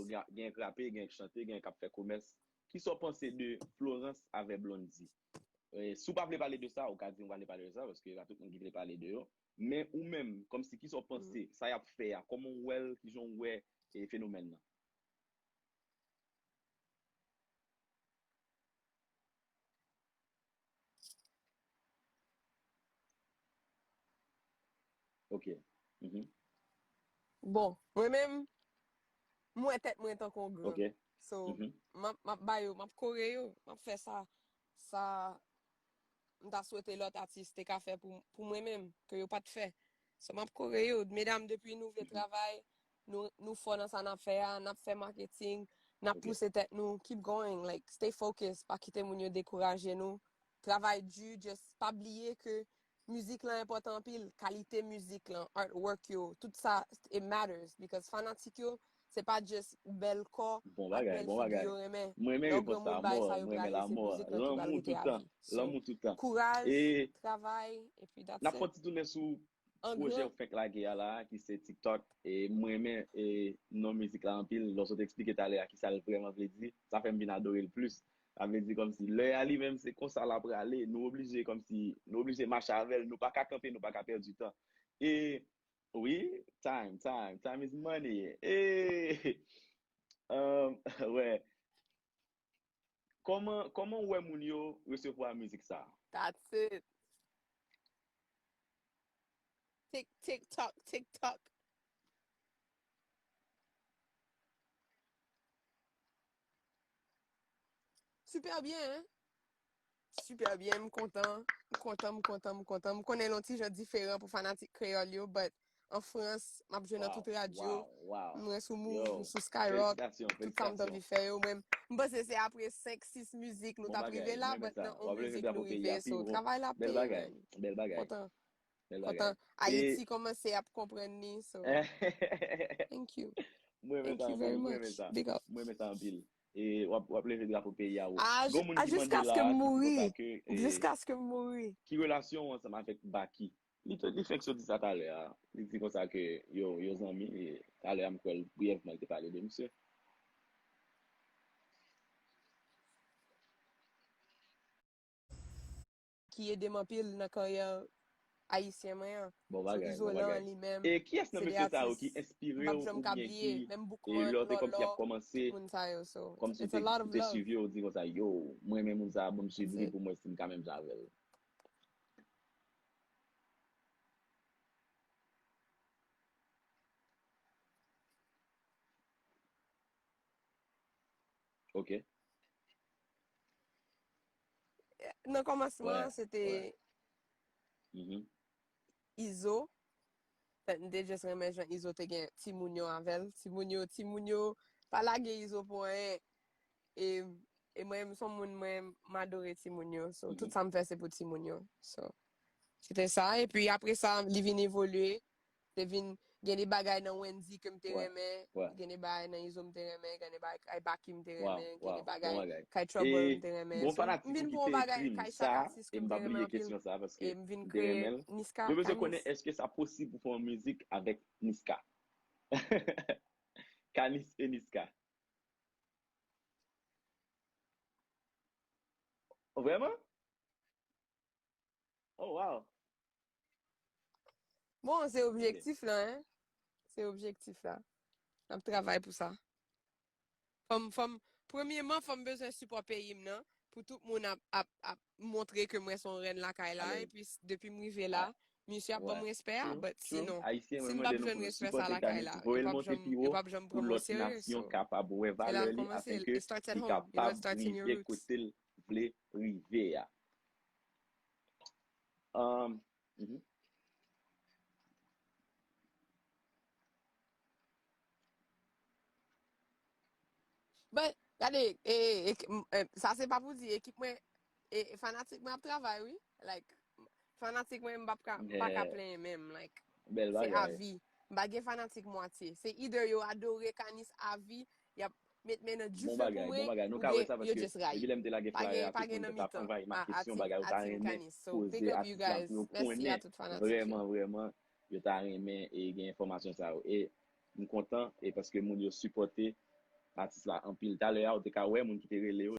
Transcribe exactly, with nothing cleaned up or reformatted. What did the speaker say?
Gen, gen k rape, gen k chante, gen k ap fè komès. Kisa w panse de Florence avè Blondy? E, si w pa vle pale de sa, ou ka di m pa vle pale de sa, paske pa tout moun ki vle pale de yo. Men ou menm, kòmsi kisa w panse, sa y ap fè a, kòman w wè l, kijan w wè, e, fenomèn nan? Ok. Mhm. Bon, mwen menm, m wè tèt mwen tankou yon gran. Ok. So, m ap, m ap ba yo, m ap kore yo, m ap fè sa, sa m ta swete lòt atis te ka fè pou, pou mwen menm, ke yo pa t fè. So, m ap kore yo. Medam, depi nou vle travay, nou, nou fò nan sa n ap fè a, n ap fè maketing, n ap pouse tèt nou, keep going, like, stay focused, pa kite moun yo dekouraje nou. Travay di, just pa bliye ke mizik lan enpòtan anpil, kalite mizik lan, artwork yo, tout sa, it matters, because fanatik yo, se pa just bèl kò ak bèl figi yo renmen. Lè w gen moun bagay sa yo prale, se mizik lan ki pral rete a vi. So, kouraj, travay, epi that's it. N ap fè yon ti tounen sou pwojè w fenk lage a la, ki se TikTok. E m renmen e non mizik la anpil. Lè w sot eksplike talè a kisa l vrèman vle di, sa fè m vin adore l plis. Sa vle di kòmsi lè a li menm se konsa l ap prale, nou oblije kòmsi, nou oblije mache avè l, nou pa ka kanpe, nou pa ka pèdi tan. E wi, time, time, time is money. E, um, wè, Kòman, kòman w wè moun yo resevwa mizik sa a? That's it. Tik, tik, tok, tik, tok. Super bien, hein? Super bien, m kontan, m kontan, m kontan, m kontan. M konnen l yon ti jan diferan pou fanatik kreyòl yo, but an Frans, m ap jwe nan tout radyo. M jwe sou Move, m sou Skyrock, tout sa m t anvi fè yo. Mwen, m panse se apre senk, sis mizik nou t ap rive la, but nan yon mizik nou rive, so travay la peye, man. Kontan. Kontan. Ayiti kòmanse ap konprann li, so thank you. Thank you very much. Big up. Mwen renmen sa anpil. E w ap, w ap leve drapo peyi a wo. Gon moun ki mande la, ki relasyon w ansanm avèk Baky? Li, li fenk sot di sa talè a. Li di konsa ke yo, yo zanmi, e talè a m kwè l briyèvman li te pale de misye. Ki ede m anpil nan karyè ayisyen mwen an. Bon bagay, bon bagay. E kiyès nan mesye sa yo ki enspire w oubyen ki, e lè w te kòmsi ap kòmanse, kòmsi ou te, ou te swiv yo, ou di konsa, yo, mwen renmen moun sa, ban m swiv li pou m wè si m ka menm jan avè l. Ok. Nan kòmansman an, se te Izo. Pèt, m te just renmen jan Izo te gen timoun yo avè l. Timoun yo, timoun yo pa lage Izo pou anyen. E, e mwen, m se yon moun, mwen, m adore timoun yo. So, tout sa m fè, se pou timoun yo. So, se te sa. Epi apre sa, li vin evolye. Te vin gen de bagay nan Wendyy ke m te renmen, gen de bagay nan Izo m te renmen, gen de bagay kay Baky m te renmen, gen de bagay kay Trouble m te renmen. So, m vin pran yon bagay kay chak atis ke m te renmen anpil. E m vin kreye Niska. Yo bezwen konnen èske sa posib pou fè yon mizik avèk Niska. Kanis e Niska. Vrèman? Oh, wow. Bon, se objektif la, hein. Se objektif la. N ap travay pou sa. Fò m, fò m, premyeman, fò m bezwen sipò peyi m nan, pou tout moun ap, ap, ap montre ke mwen se yon rèn lakay la, epi depi m rive la, misye ap ban m respè a, but sinon, si m p ap jwenn respè sa lakay la, yo p ap janm, yo p ap janm pran m o serye, so, se la l kòmanse, it starts at home, you know, it starts in your roots. Vle rive a. Um, mhm. But, gade, e, e, m, e, sa se pa pou di ekip mwen, e, e fanatik mwen ap travay, wi. Like, fanatik mwen, m p ap ka, m pa ka plenyen menm, like, se avi. M pa gen fanatik mwatye. Se either yo adore Kanis avi, y ap met men nan dife pou mwen, oubyen yo just rayi. Pa gen, pa gen nan mitan a, a team, a team Kanis. So, big up you guys. Mèsi a tout fanatik yo. Vrèman, vrèman, yo ta renmen e gen enfòmasyon sa yo. E m kontan e paske moun yo sipòte atis la anpil. Talè a, ou te ka wè moun ki te rele yo,